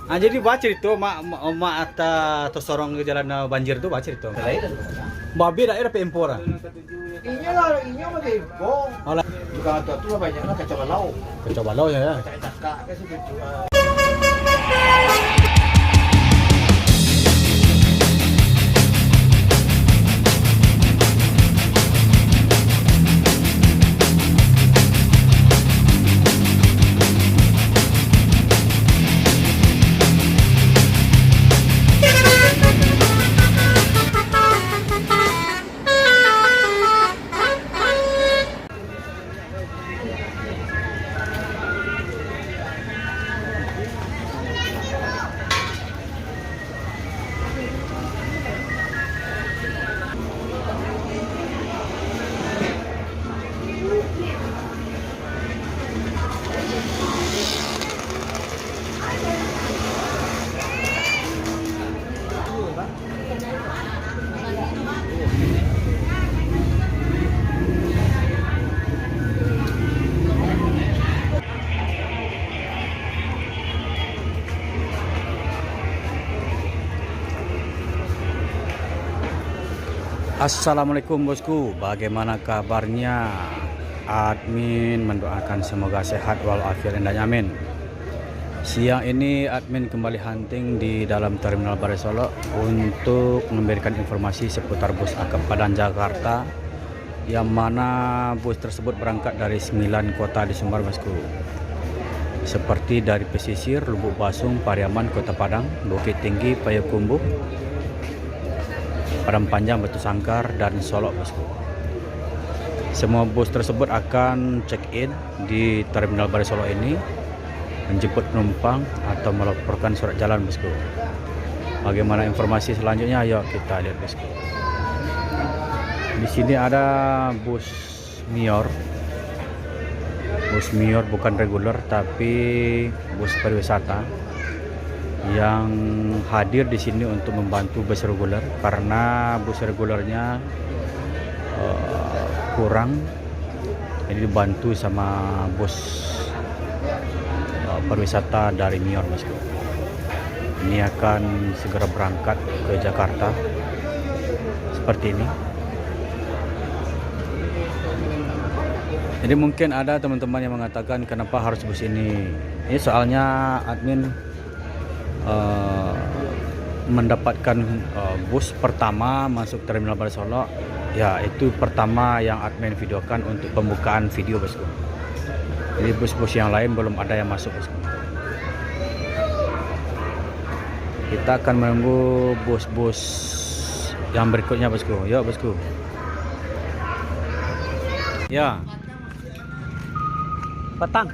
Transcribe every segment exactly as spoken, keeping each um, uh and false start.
Ah, jadi bacarito, mak, mak, mak ata tasorong ka jalan, ah, banjir tu, bacarito. Lain lah. Babi dak ado dapek info dah. Inyo lah, inyo mah info. Alah. Tukang ata tu lah banyak lah kacau balau. Kacau balau ya, ya. Cakak-cakak ka situ, ah. Assalamualaikum bosku, bagaimana kabarnya? Admin mendoakan semoga sehat walafiat hendaknya, amin. Siang ini admin kembali hunting di dalam Terminal Balai Solok untuk memberikan informasi seputar bus Akap Padang Jakarta, yang mana bus tersebut berangkat dari sembilan kota di Sumbar, bosku. Seperti dari pesisir, Lubuk Basung, Pariaman, Kota Padang, Bukittinggi, Payakumbuh, Padang Panjang, Batu Sangkar, dan Solok, bosku. Semua bus tersebut akan check in di Terminal Balai Solok ini, menjemput penumpang atau melaporkan surat jalan, bosku. Bagaimana informasi selanjutnya? Ayo kita lihat, bosku. Di sini ada bus Mior. Bus Mior bukan reguler, tapi bus pariwisata yang hadir di sini untuk membantu bus reguler, karena bus regulernya, eh, kurang, jadi dibantu sama bus, eh, pariwisata dari Mior, bosku. Ini akan segera berangkat ke Jakarta seperti ini. Jadi mungkin ada teman-teman yang mengatakan, "Kenapa harus bus ini?" Ini soalnya admin, eh, mendapatkan, eh, bus pertama masuk Terminal Balai Solok. Ya, itu pertama yang admin videokan untuk pembukaan video, bosku. Jadi bus-bus yang lain belum ada yang masuk, bosku. Kita akan menunggu bus-bus yang berikutnya, bosku. Yuk, bosku. Ya. Patang.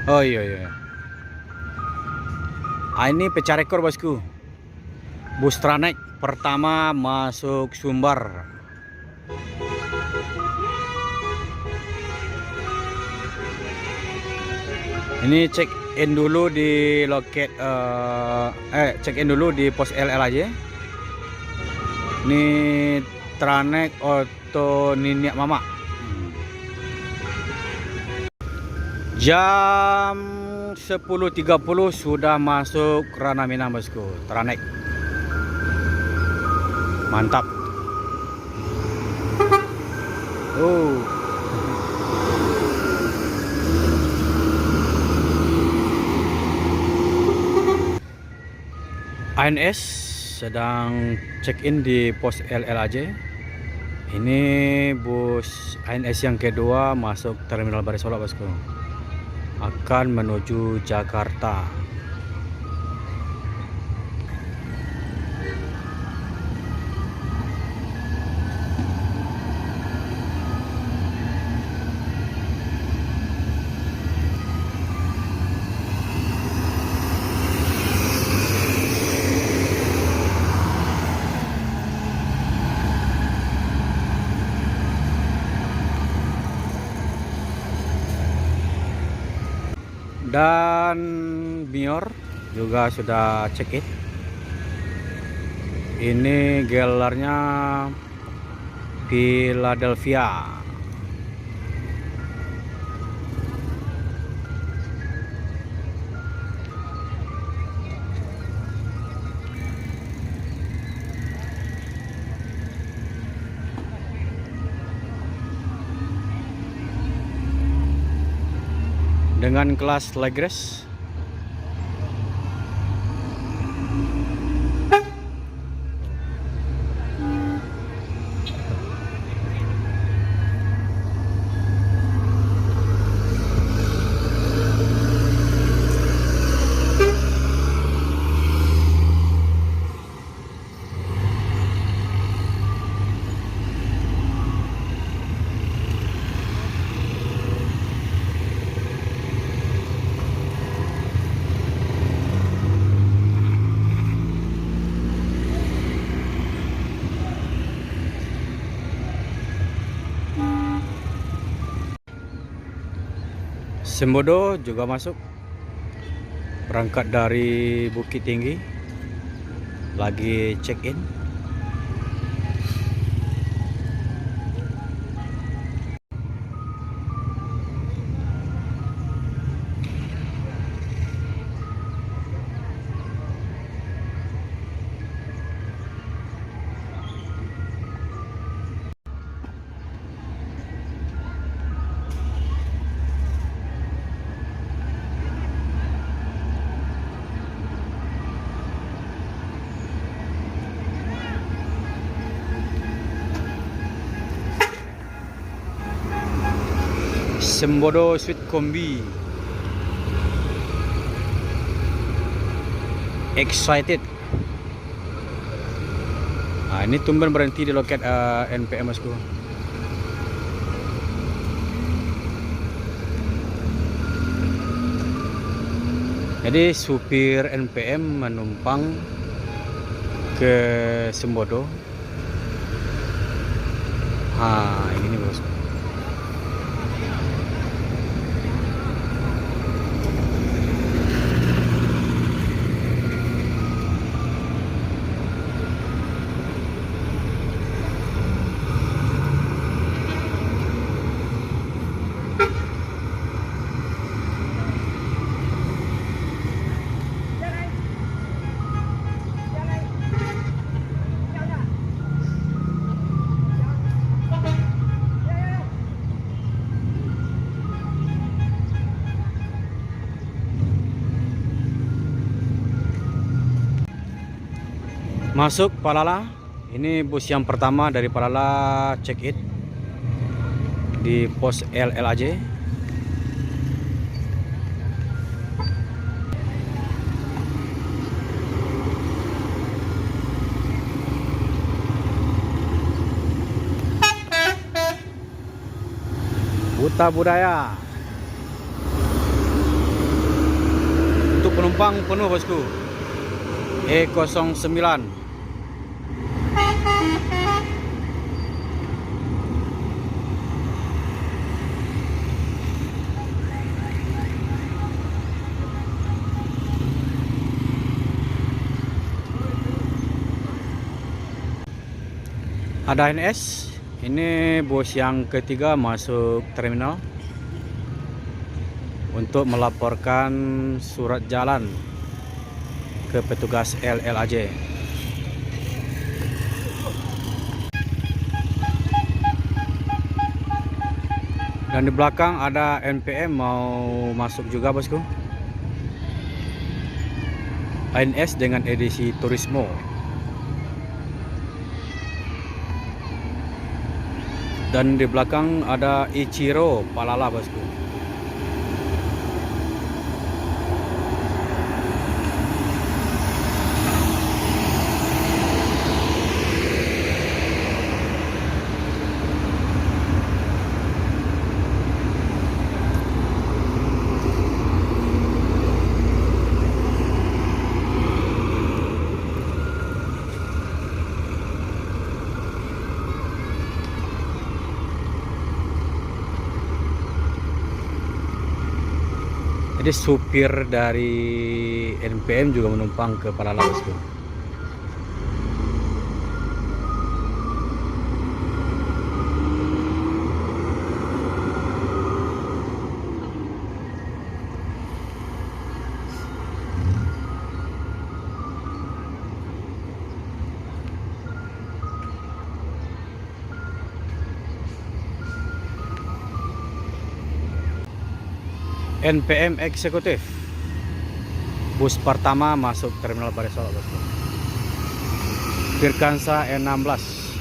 Oh, iya, iya. Ah, ini pecah rekor, bosku. Bus Trans Nex pertama masuk Sumbar. Ini check in dulu di loket, eh, eh, check in dulu di pos L L aja. Ini Trans Nex Oto Niniak Mamak. Jam sepuluh tiga puluh sudah masuk Ranah Minang, bosku. Trans Nex. Mantap. Oh. A N S sedang check in di pos L L A J. Ini bus A N S yang kedua masuk Terminal Balai Solok, bosku. Akan menuju Jakarta. Dan Mior juga sudah check in. Ini gelarnya Philadelphia. Dengan kelas Legres. Sembodo juga masuk, berangkat dari Bukittinggi, lagi check in. Sembodo Sweet Kombi. Excited. Ah, ini tumben berhenti di loket, eh, N P M, bosku. Jadi, supir N P M manumpang ke Sembodo. Ha, ini nih, bosku. Masuk Palala. Ini bus yang pertama dari Palala, check in di pos L L A J. Buta Budaya. Untuk penumpang penuh, bosku. E kosong sembilan. Ada N S. Ini bus yang ketiga masuk terminal untuk melaporkan surat jalan ke petugas L L A J. Dan di belakang ada N P M mau masuk juga, bosku. N S dengan edisi Turismo. Dan di belakang ada Ichiro Palala, bosku. Jadi, supir dari N P M juga manumpang ka Palala, bosku. N P M Eksekutif. Bus pertama masuk Terminal Balai Solok, bosku. Firkansa enam belas.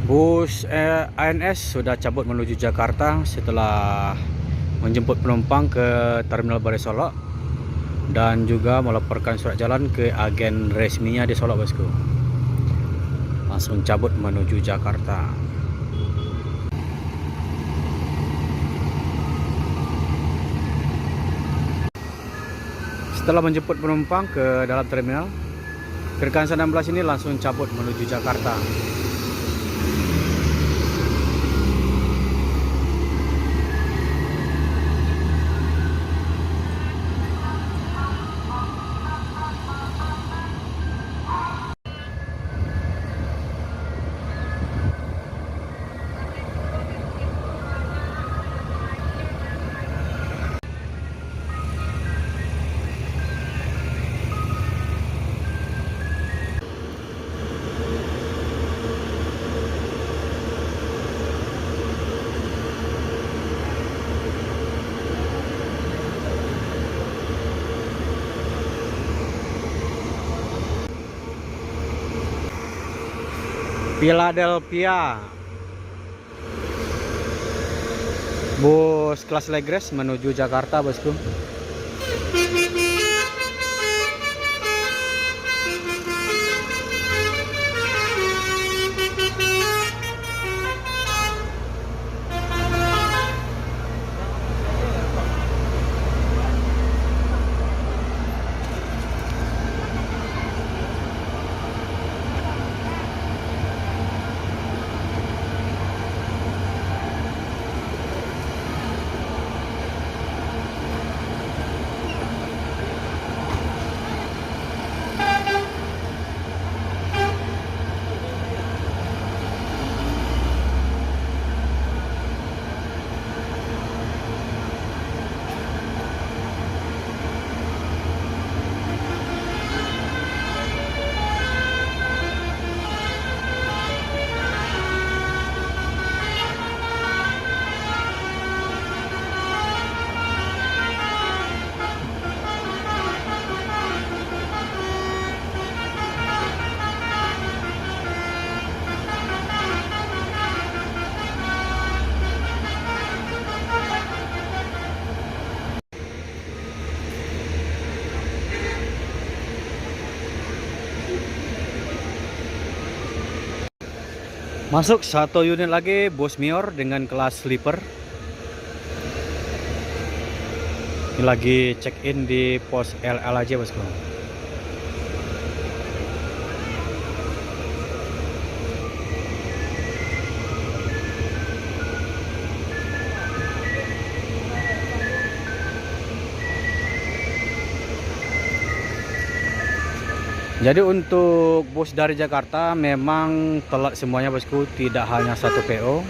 Bus, eh, A N S sudah cabut menuju Jakarta setelah menjemput penumpang ke Terminal Balai Solok dan juga melaporkan surat jalan ke agen resminya di Solok, bosku. Langsung cabut menuju Jakarta. Setelah menjemput penumpang ke dalam terminal, Firkansa enam belas ini langsung cabut menuju Jakarta. Philadelphia. Bus kelas Legres menuju Jakarta, bosku. Masuk satu unit lagi, bus Mior dengan kelas sleeper. Ini lagi check in di pos L L aja, bosku. Jadi, untuk bus dari Jakarta memang telat semuanya, bosku, tidak hanya satu P O,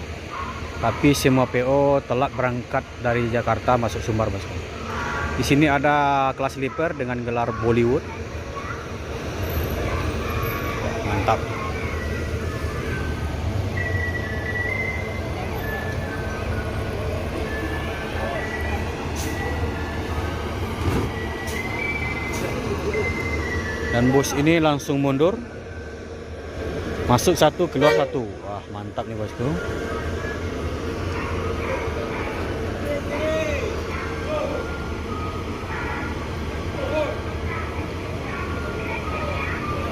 tapi semua P O telat berangkat dari Jakarta masuk Sumbar, bosku. Di sini ada kelas sleeper dengan gelar Bollywood. Mantap. Dan bus ini langsung mundur. Masuk satu, keluar satu. Wah, mantap nih, bosku.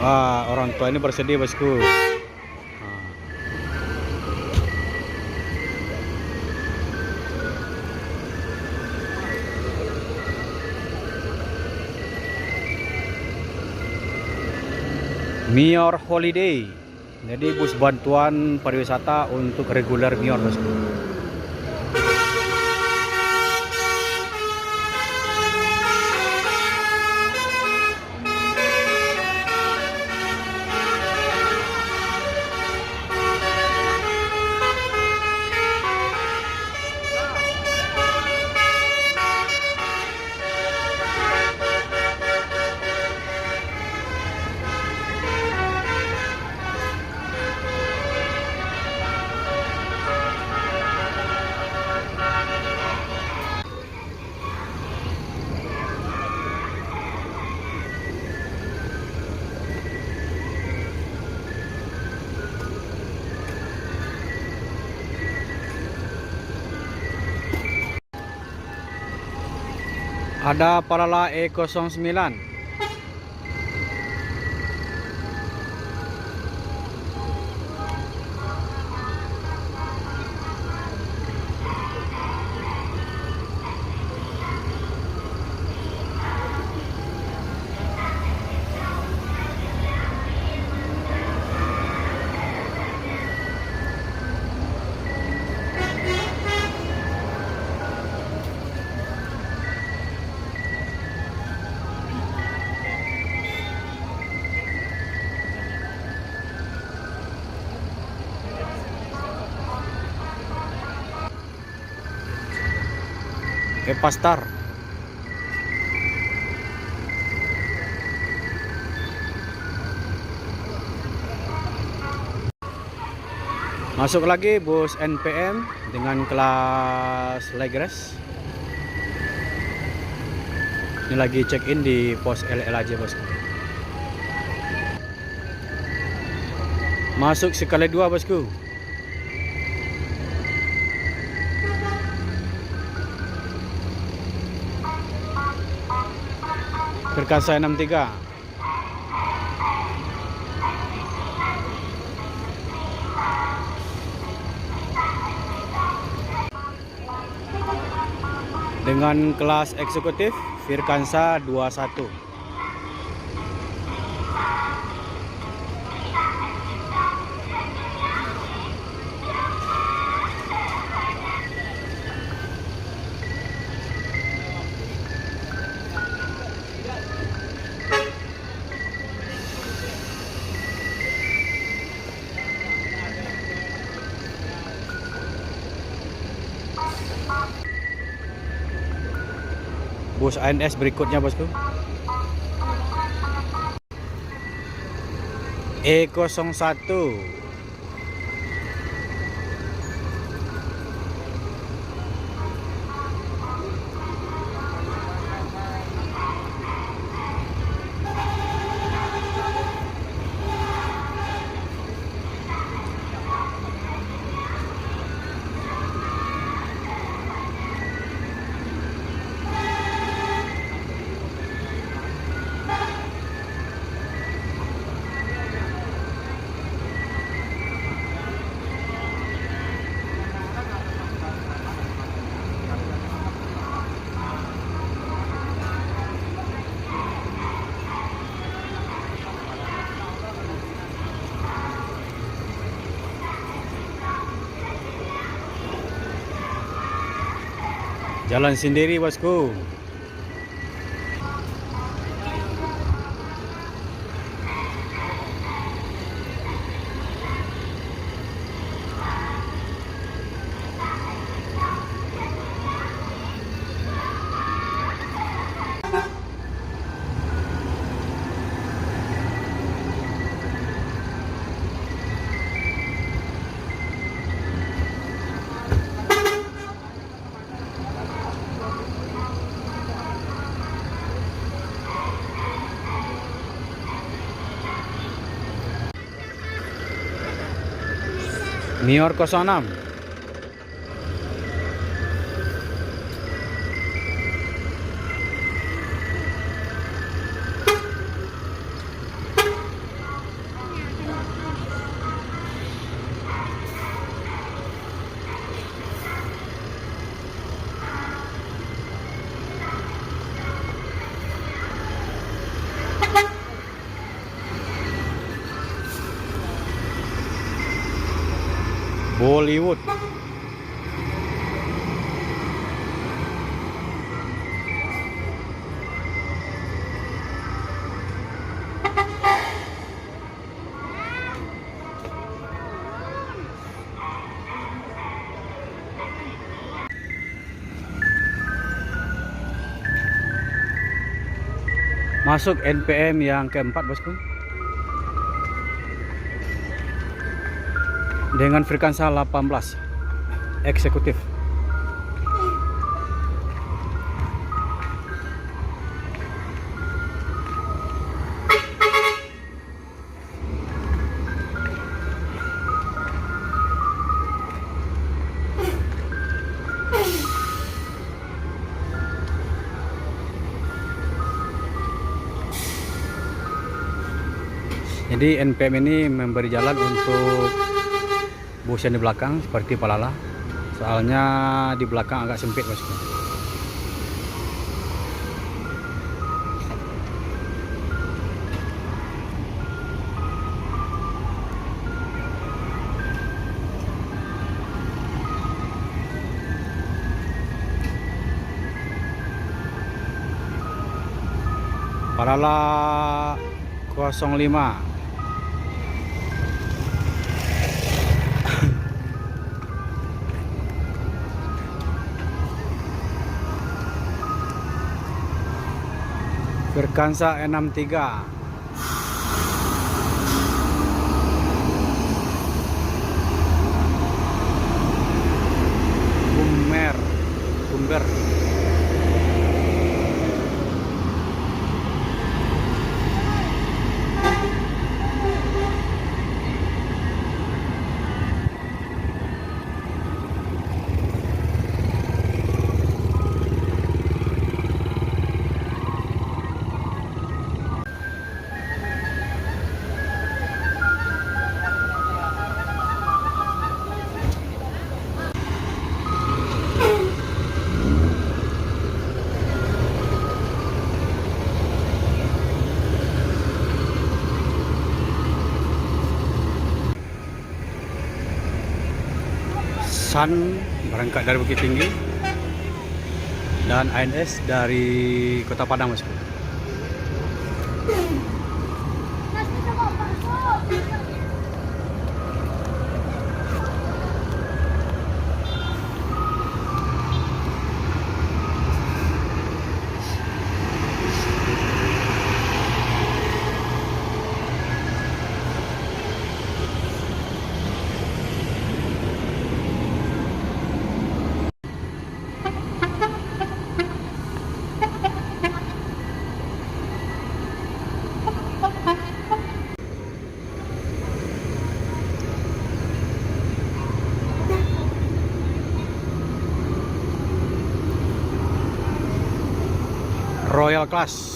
Wah, orang tua ini bersedih, bosku. Nah. Mior Holiday. Jadi, bus bantuan pariwisata untuk reguler Mior, bosku. Ada Parala E kosong sembilan. Epastar. Masuk lagi bus N P M dengan kelas Legres. Ini lagi check in di pos L L A J, bosku. Masuk sekali dua, bosku. Perkasa enam tiga. Dengan kelas eksekutif, Firkansa dua satu. Bus A N S berikutnya, bosku. E kosong satu. Jalan sendiri, bosku. Nior kosong enam. Bollywood. Masuk N P M yang keempat, bosku. Dengan frekansa delapan belas, eksekutif. Jadi N P M ini memberi jalan untuk bus yang di belakang seperti Palala. Soalnya di belakang agak sempit, bosku. Palala kosong lima. Firkansa enam tiga. Bumber, Bumber. Sun berangkat dari Bukittinggi dan A N S dari Kota Padang, bosku. Royal Class.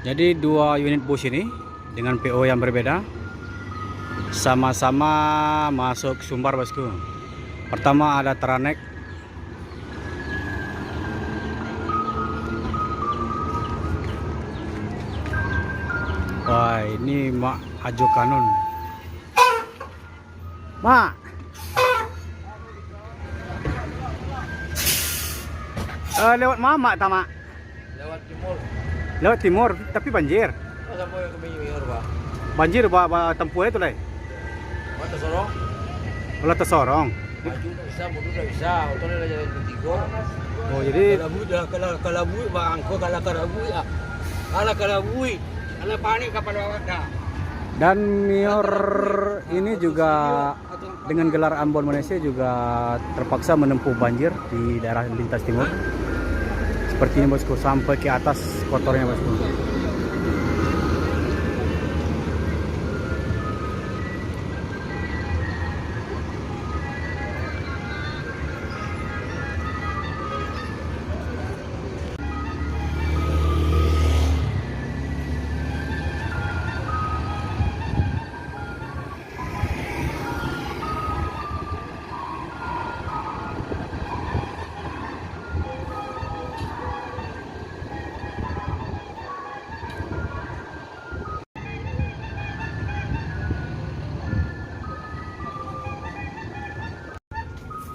Jadi, dua unit bus ini dengan P O yang berbeda, sama-sama masuk Sumbar, bosku. Pertama ada Taranek. Wah, ini Mak Ajo Kanun. Mak. Eh, lewat ma, Mak, ta, Mak? Lewat timur. Lewat timur, tapi banjir. Oh, sampai ke Miyur, Pak. Banjir, ba, ba, tempuh itu, lai. Lah tasorong. Lah tasorong. Maju tak bisa, mundur tak bisa. Motor dah jalan ketiga. Oh, jadi kalabuik dah, kala-, kalabuik, Bang. Angko kala kalabuik, ah. Kala kalabuik. Kala panik kapalo awak dah. Dan Miyur ini juga dengan gelar Ambon Malaysia juga terpaksa menempuh banjir di daerah lintas timur. Sepertinya, bosku, sampai ke atas kotornya, bosku.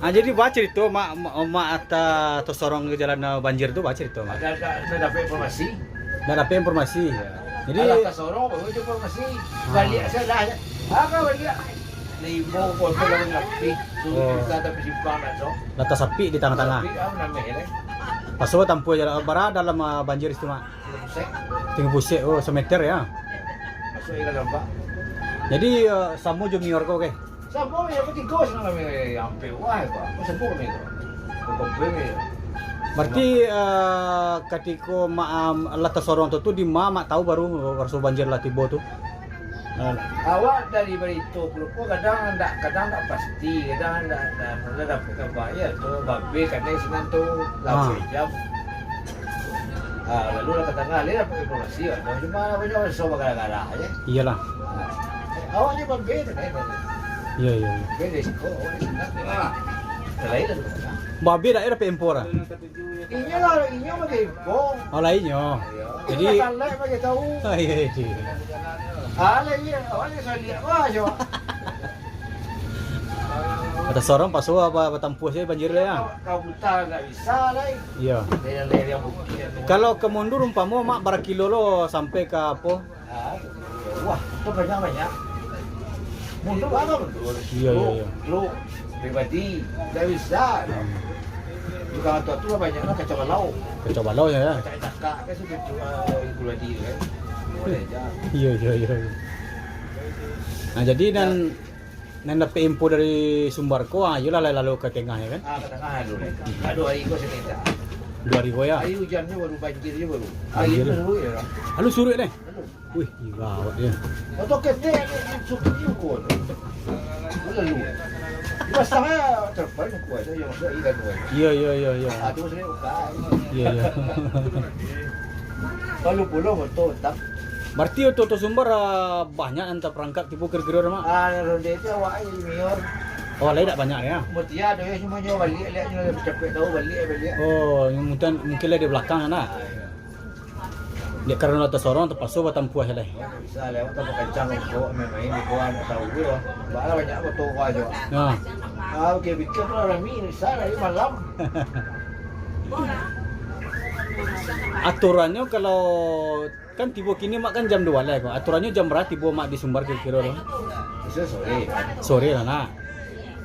Ah, jadi, ba carito, Mak, Mak, Mak, ata tasorong ka jalan, ah, banjir tu, ba carito, Mak? Ada, ada, ada dapat informasi. Dah dapat informasi. Ya. Jadi, alah, tasorong baru jumpa masih. Ah. Baliak salah. Apa baliak? Limo kotor lawan lapih. Tu, oh, kita tapi simpang nak so. Lah tasapik di tangah-tangah. Tapi, ah, nameh lah. Paso tampuah jalan bara dalam, ah, banjir situ, Mak. Pusek. Tinggi pusek, oh, semeter ya. Masuk di dalam, Pak. Jadi, eh, samo jo Mior ko, oke? Samo, ya, batigo senang kami, eh, ampek wah, Pak. Ko sabo kami tu. Ko komplain, ya. Berarti, eh, katiko ma-, am, lah tasorong tu, tu di ma Mak tahu baru raso banjir lah tibo tu? Nah. Awak dari barito pun, kadang ndak, kadang ndak pasti, kadang ndak, ndak, ndak dapek kabar, ya, tu babe kadang sinan tu, ah, lapan jam. Ah, lalu lah ka tangah, lah dapek informasi, ah, cuma banyak so bagara-gara aja. Iyalah. Ah, eh, awak je babe tu, kan? Iya, iya, iya. Babe dari siko, awak dari sinan. Ah, lain lah tu. Babe dak dapek info lah. Inyo lah, inyo bagi info. Oh, lah inyo. Iya. Jadi, inyo lah bagi tahu. Ah, iya, iya. Ah, lah iya, awak ni saya lihat, wah, coba. Kata sorang, paso apa, batampuah saja banjir lah, ya. Kalau buta nggak bisa lah. Iya. Daerah-daerah yang bukit. Kalau ka mundur umpamo, Mak, bara kilo lo sampai ka apo? Ah, wah, tu banyak-banyak. Mundur apa mundur? Iya, iya, iya. Truk, truk pribadi, nggak bisa. Hmm. Tukang tu, tu lah banyak lah kacau balau. Kacau balau ya, ya. Kacau cakak kan sudah tu, ah, pribadi kan. Boleh aja. Iya, iya, iya, iya. Nah, jadi nan, nan dapek info dari sumbar ko, ah, iyolah, lalu ka tengah, ya kan? Ah, ka tengah dulu, kan. Aduh, hari ko sini tak. Dua hari ko, ya? Hari hujan je baru, banjir je baru. Hari banjir. Ini dulu, ya. Lalu surut, deh? Lalu. Wih, gawat, ya. Atau ketek, suku, suku. Lalu. Pasang aja, terpal, kuat aja, yang masuk ikan, kuat. Iya, iya, iya, iya. Ah, tu sering buka. Iya, iya. Lalu pulang, betul, tak. Berarti oto-oto sumbar, ah, banyak nan taparangkap tibo kiro-kiro, Mak? Ah, ronde tu awak aja, Mior. Oh, lain tak banyak, ya? Mutia tu, ya, cuma nyo balik, lihat nyo capek tahu balik, balik. Oh, mungkin, mungkin lah di belakang sana. Ah, iya. Dek karano tasorong, tapaso batampuah lai. Bisa lewat, tambah kancang, kok main-main di bawah, ndak tahu tu lah. Bala banyak motor gua aja. Nah. Ah, oke, bikin lah rami, bisa lah, ini malam. Aturannyo kalau Kan tibo kini, Mak, kan jam duo baleh ko. Aturannyo jam bara tibo, Mak, di Sumbar kiro-kiro tu? Bisa sore. Sore lah, nak.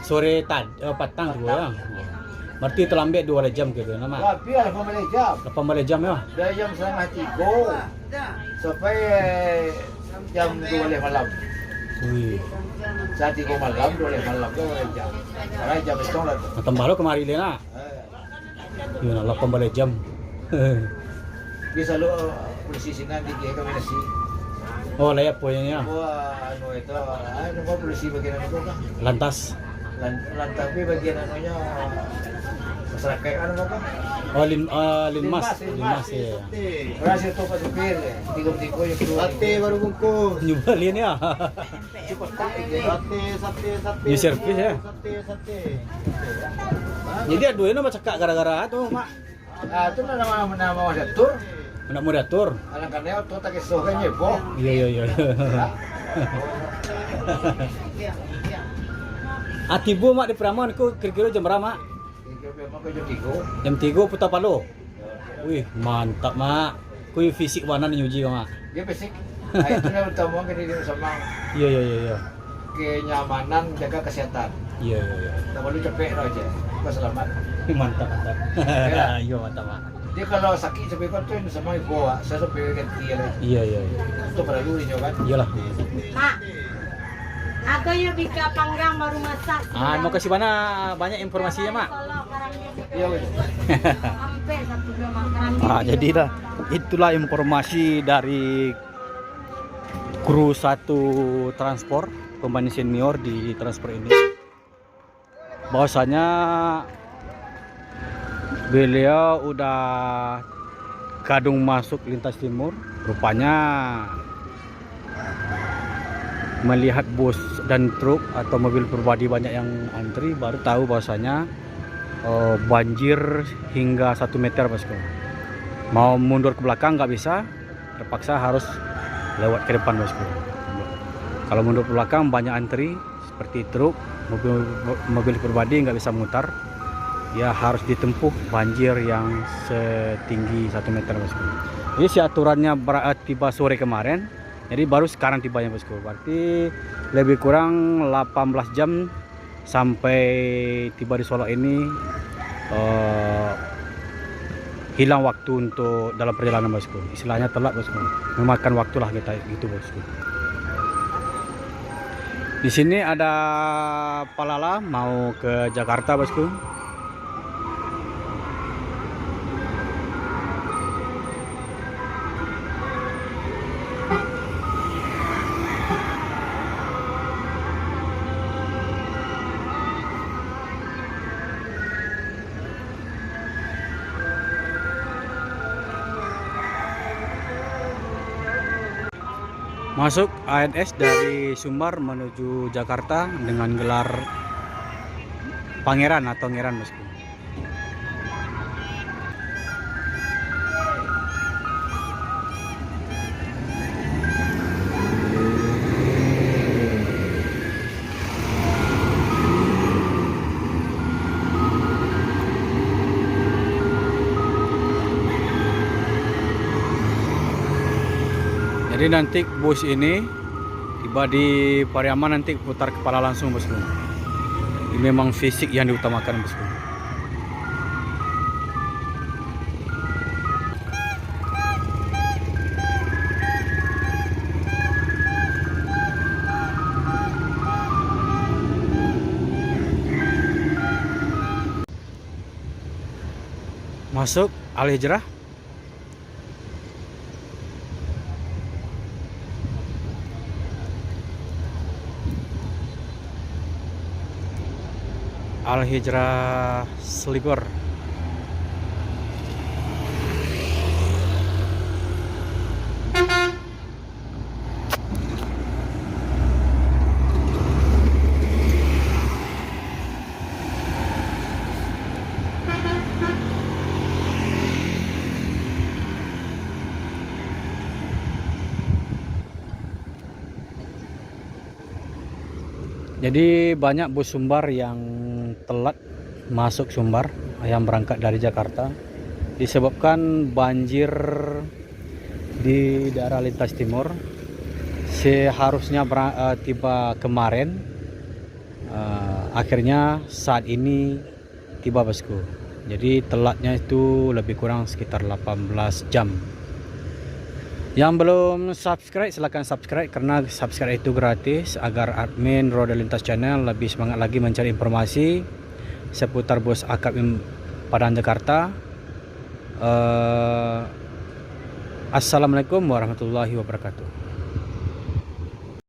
Sore tad-, eh, patang tibo, ya. Berarti talambek duo baleh jam kiro, nah, Mak. Labiah lapan baleh jam. Lapan baleh jam, ya. Dari jam satangah tigo sampai jam duo baleh malam. Wih. Satangah tigo malam, duo baleh malam, duo baleh jam. Karano jam setengah lah tu. Tambah lo kamari lai, nak. Eh. Iyo, nah, lapan baleh jam. Bisa lo, eh, polisi sinan di komunikasi. Oh, lai apo yo, nyo? Oh, anu itu, anu, polisi bagian anu tu kan? Lantas. Lan-, lantas tapi bagian anunya, masyarakat anu apa? Oh, lin-, eh, linmas. Linmas, iya. Linmas, iya. Berhasil tu Pak Supir, tiga-tiga yang keluar. Sate baru bungkus. Nyubalin, ya. Sate, sate, sate, new service, ya. Sate, sate. Jadi, aduh, ini bacakak gara-gara tu, Mak. Ah, tu lah nama, nama mau diatur. Nak mau diatur. Kadang-kadang tu tak kisah kan, ya, boh. Iya, iya, iya. Ya. Ah, tibo, Mak, di Piaman ko kiro-kiro jam bara, Mak? Kiro-kiro Piaman ko jam tigo. Jam tigo puta palo. Wih, mantap, Mak. Kui fisik bana ni uji ko, Mak. Dia fisik. Ah, itu yang utama kan dia sama. Iya, iya, iya, iya. Kenyamanan, jaga kesehatan. Iya, iya, iya. Tak perlu capek dah aja. Kau selamat. Mantap, mantap. Iya. Iya, mantap, Mak. Dia kalau sakit sampai kau tu sama ibu, Wak. Saya sampai ganti ya. Iya, iya, iya. Itu perlu dia kan. Iyalah. Mak, aku yuk bika panggang baru masak. Ah, makasih banyak, banyak informasinya, Mak. Iya, betul. Ah, jadi dah, itulah informasi dari kru satu transpor, pembanding senior di transpor ini, bahwasanya beliau udah kadung masuk lintas timur, rupanya melihat bus dan truk atau mobil pribadi banyak yang antri, baru tahu bahwasanya, eh, banjir hingga satu meter, Bosku. Mau mundur ke belakang nggak bisa, terpaksa harus lewat ke depan, Bosku. Kalau mundur ke belakang, banyak antri, seperti truk, mobil, mobil pribadi nggak bisa mutar. Ya, harus ditempuh banjir yang setinggi satu meter, Bosku. Jadi, si aturannyo bara-, tiba sore kemarin, jadi baru sekarang tibanya, bosku. Berarti lebih kurang delapan belas jam sampai tiba di Solok ini, eh, hilang waktu untuk dalam perjalanan, bosku. Istilahnya telat, bosku. Memakan waktu lah kita gitu, bosku. Di sini ada Palala mau ke Jakarta, bosku. Masuk A N S dari Sumbar menuju Jakarta dengan gelar Pangeran atau Ngeran, bosku. Jadi, nanti bus ini tiba di Pariaman, nanti putar kepala langsung, bosku. Ini memang fisik yang diutamakan, bosku. Masuk Al Hijrah. Al Hijrah Sleeper. Jadi, banyak bus Sumbar yang telat masuk Sumbar, yang berangkat dari Jakarta, disebabkan banjir di daerah lintas timur. Seharusnya bera-, eh, tiba kemarin, eh, akhirnya saat ini tiba, bosku. Jadi, telatnya itu lebih kurang sekitar delapan belas jam. Yang belum subscribe, silakan subscribe, karena subscribe itu gratis, agar admin Roda Lintas Channel lebih semangat lagi mencari informasi seputar bus akap Im-, Padang Jakarta. Eh, Assalamualaikum warahmatullahi wabarakatuh.